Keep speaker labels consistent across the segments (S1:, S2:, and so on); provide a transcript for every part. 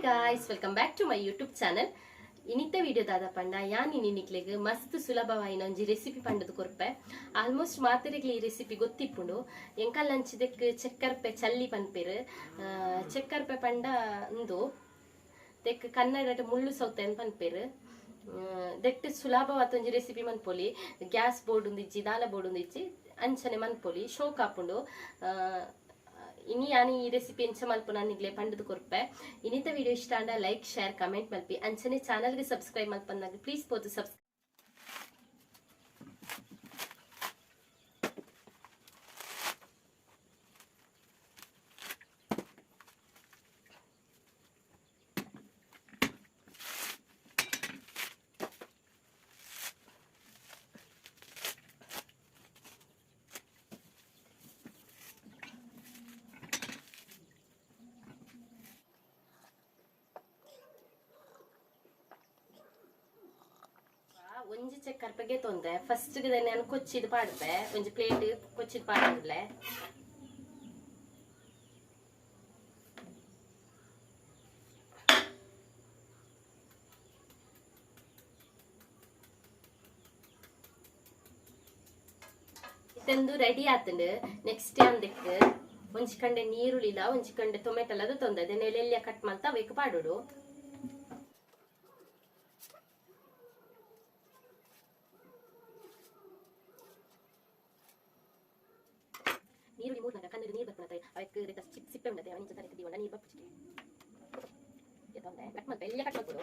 S1: Guys, welcome back to my YouTube channel. ಇನಿತ video ದಾದ ಪಂಡ ಯಾನ್ ಇನಿ ನಿಕ್ಲೆಗ್ ಮಸ್ತ್ ಸುಲಭವಾಯಿನ ಒಂಜಿ ರೆಸಿಪಿ ಪಂಡದು ಕೊರ್ಪೆ. ಆಲ್ಮೋಸ್ಟ್ ಮಾತೆರೆಗ್ಲ ಈ ರೆಸಿಪಿ ಗೊತ್ತಿಪ್ಪುಂಡು. ಎಂಕಲ್ ಅಂಚಿದೆಕ್ ಚೆಕ್ಕರ್ಪೆ ಚಲ್ಲಿ ಪನ್ಪೆರ್. ಚೆಕ್ಕರ್ಪೆ ಪಂಡ ಉಂದು ದೆಕ್ ಕನ್ನಡಟ್ ಮುಳ್ಳು ಸೌತೆ ಪನ್ಪೆರ್. ದೆಟ್ ಸುಲಭವಾದ ಒಂಜಿ ರೆಸಿಪಿ ಮನ್ಪೊಲಿ. ಗ್ಯಾಸ್ ಬೋರ್ಡ್ ಉಂದಿಜ್ಜಿ, ದಾಲ ಬೋರ್ಡ್ ಉಂದಿಜ್ಜಿ, ಅಂಚನೆ ಮನ್ಪೊಲಿ, ಶೋಕ್ ಆಪುಂಡು. ಇನಿ ಯಾನ್ ಈ ರೆಸಿಪಿ ಎಂಚ ಮಲ್ಪುನ ನಿಗ್ಲೆ ಪಂಡದು ಕೊರ್ಪೆ. ಇನಿತ ವಿಡಿಯೋ ಇಷ್ಟ ಆಂಡ like, share, comment ಮಲ್ಪಿ. ಅಂಚನೆ ಚಾನಲ್ಗೆ ಸಬ್ಸ್ಕ್ರೈಬ್ ಮಲ್ಪಂದಾಗ ಪ್ಲೀಸ್ ಪೋದು ಸಬ್ಸ್ಕ್ರೈಬ್. ಒಂಜಿ ಚೆಕ್ಕರ್ಪಗೆ ತೊಂದೆ ಫಸ್ಟ್ ನಾನು ಕೊಚ್ಚಿದ್ ಪಾಡ್ದೆ. ಒಂಜಿ ಪ್ಲೇಟ್ ಕೊಚ್ಚಿದ್ ಪಾಡ್ಲೆ. ಇತ್ತಂದು ರೆಡಿ ಆತಂಡು. ನೆಕ್ಸ್ಟ್ ಅಂದಕ್ಕೆ ಒಂಜಿ ಕಂಡೆ ನೀರುಳ್ಳಿಲ ಒಂಜಿ ಕಂಡೆ ಟೊಮೆಟೊ ಅದು ತೊಂದೆ ಅದನ್ನ ಎಲೆಲ್ಲ ಕಟ್ ಮಲ್ತ ಅವೇಕ್ ಪಾಡೋಡು. ನೀರುಳ್ಳಿ ಮೂರ್ನಾಗ ಕಣ್ಣು ನೀರು ಬರ್ಪುನತೆ ಅವಕ್ಕೆ ಚಿಪ್ ಸಿಪ್ಪೆ ಉಂಡತೆ ಅವನಿಂಚ ತರಕ್ಕೆ ದೀವಣ್ಣ ನೀರು ಬಪ್ಪುಚಿಕೆ ಕಟ್ ಮಲ್ಪ ಎಲ್ಲ ಕಟ್ ಮಲ್ಪೊಡು.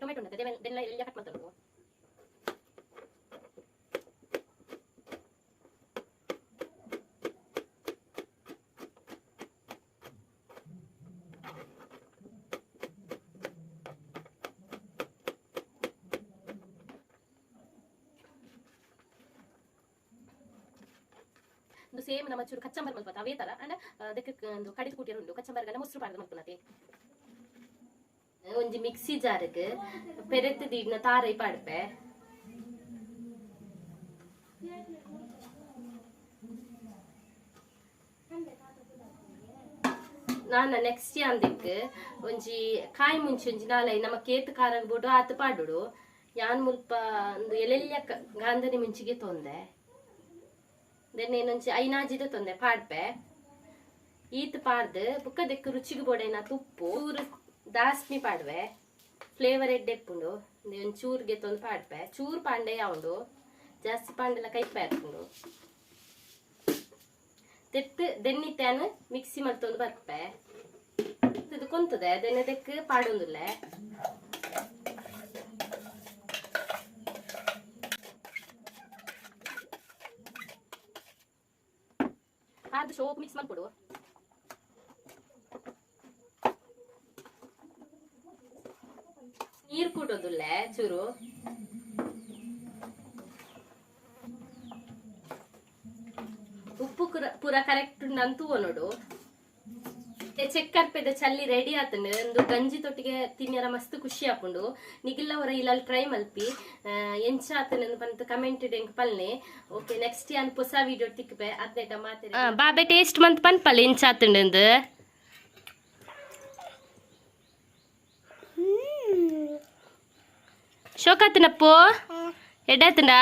S1: ಟೊಮೆಟೊ ಉಂಟು ಅದೆಲ್ಲ ಎಲ್ಲ ಕಟ್ ಮಾಡ್ತಾರೆ. ಒಂದು ಸೇಮ್ ನಮ್ಮ ಚೂರು ಕಚ್ಚಂಬರ್ ಮಲ್ಪ ಅವೇ ತರ ಅಂಡ ಅದಕ್ಕೆ ಒಂದು ಕಡಿದು ಕೂಟಿರು ಉಂಟು. ಕಚ್ಚಂಬರ್ಗನ್ನ ಮೊಸರು ಪಾಡ್ದು ಮಲ್ಪುನತೆ. ಒಂಜಿ ಮಿಕ್ಸಿ ಜಾರ್ಗ್ ಪೆರೆತ್ ದೀಡ್ನ ತಾರೈ ಪಾಡ್ಪೆ. ನಾನ ನೆಕ್ಸ್ಟ್ ಅಂದಿಕ್ ಒಂಜಿ ಕಾಯಿ ಮುಂಚಿ ಒಂಜಿ ನಾಲೈ ನಮ್ಮ ಕೇತ್ ಖಾರ ಬೋಡು ಆತ ಪಾಡೋಡು. ಯಾನ್ ಮುಲ್ಪ ಒಂದು ಎಲೆಲ್ಲ ಗಾಂಧನಿ ಮುಂಚಿಗೆ ತೊಂದೆ. ದೆನ್ ಏನೊಂಜಿ ಐನಾಜಿದ ತೊಂದೆ ಪಾಡ್ಪೆ. ಈತ್ ಪಾಡ್ದು ಬುಕ್ಕ ದೆಕ್ಕು ರುಚಿಗೆ ಬೋಡೈನ ತುಪ್ಪು ಚೂರು ದಾಸ್ಮಿ ಪಾಡ್ವೆ. ಫ್ಲೇವರ್ ಎಡ್ಡೆಪ್ಪುಂಡು. ಒಂದು ಚೂರ್ಗೆ ತೊಂದು ಪಾಡ್ಪೆ. ಚೂರು ಪಾಂಡೆ ಯಾವುಂಡು, ಜಾಸ್ತಿ ಪಾಂಡೆಲ್ಲ ಕೈಪೆ ಹಾಕೊಂಡು ತೆಟ್ಟು ದೆನ್ನಿತ್ತಾನು ಮಿಕ್ಸಿ ಮಲ್ತೊಂದು ಬರ್ಪೆ. ಇದು ಕೊಂತದೆ ದೆನ್ನೆ ದೆಕ್ಕು ಪಾಡೊಂದುಲ್ಲೆ. ಅದು ಶೋಕ್ ಮಿಕ್ಸ್ ಮಲ್ಪೊಡು. ನೀರು ಕೂಟೋದುಲ್ಲೆ ಚೂರು. ಉಪ್ಪು ಪೂರ ಕರೆಕ್ಟ್ ಉಂಡು ನೋಡು. ಚೆಕ್ಕರ್ಪೆದ ಚಲ್ಲಿ ರೆಡಿ ಆತಂಡು. ಒಂದು ಗಂಜಿ ತೊಟ್ಟಿಗೆ ತಿನ್ಯರ ಮಸ್ತ್ ಖುಷಿ ಆಪುಂಡು. ನಿಗಿಲ್ಲ ಅವರ ಇಲ್ಲ ಟ್ರೈ ಮಲ್ಪಿ. ಎಂಚ ಆತನ ಪಂತ ಕಮೆಂಟ್ ಎಂಕ್ ಪಲ್ನೆ. ಓಕೆ, ನೆಕ್ಸ್ಟ್ ಯಾನ್ ಹೊಸ ವಿಡಿಯೋ ತಿಕ್ಕಪೆ ಅದ್ನೇಟ ಮಾತೆ ಬಾಬೆ ಟೇಸ್ಟ್ ಮಂತ್ ಪನ್ಪಲ್ಲ ಎಂಚ ಆತಂಡು. ಶೋಕಾತನಪ್ಪು ಎಡ್ಡಾತಂಡ.